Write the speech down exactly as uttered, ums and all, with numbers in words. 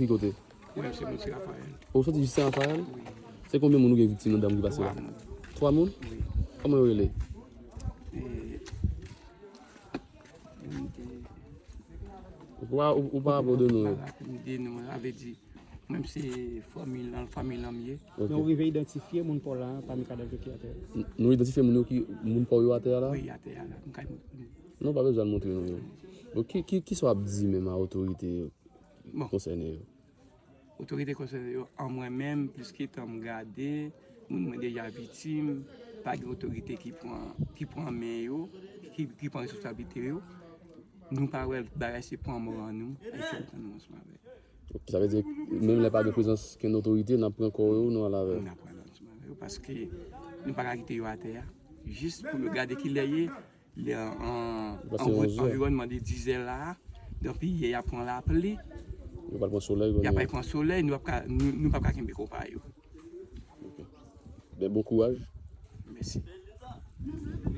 Ki kote? Mwen se Monsi Rafayèl. Ou soti jis Sen Rafayèl? Se konbyen moun ou gen viktim nan dam ki pase la? Twa moun? Kòman yo rele? Ou pa ou pa rapò de non yo? De non, sa vle di, mwen se fanmi lan, fanmi lan m ye. Ok. Men ou rive idantifye moun pa w la pami kadav yo ki atè a? Nou idantifye moun yo ki moun pa w yo atè a la? Wi, atè a la. M kay Non, pa bezwen al montre non yo. Bon, ki ki ki sa w ap di menm a otorite yo Bon. Konsène yo? Otorite konsène yo, an mwen menm, plis ke tan m gade, moun mwen deja viktim, pa gen otorite ki pran ki pran men yo, ki ki pran responsablite yo. Nou pa wè bagay se pran mò an nou, e fè l tann nou ansanm avè. Ok, sa vle di menm lè pa gen prezans kenn otorite, n ap pran kò yo, nou al avè. N ap pran ansanm avè yo paske nou pa ka kite yo atè a. Jis pou nou gade ki lè ye, lè an Pase onz è. Anviwònman de dizè la, depi yè y ap pran lapli, Yo pral pran solèy. y ap al pran solèy, nou p ap ka nou nou p ap ka kenbe konpa yo. Ben, bon kouraj. Mèsi.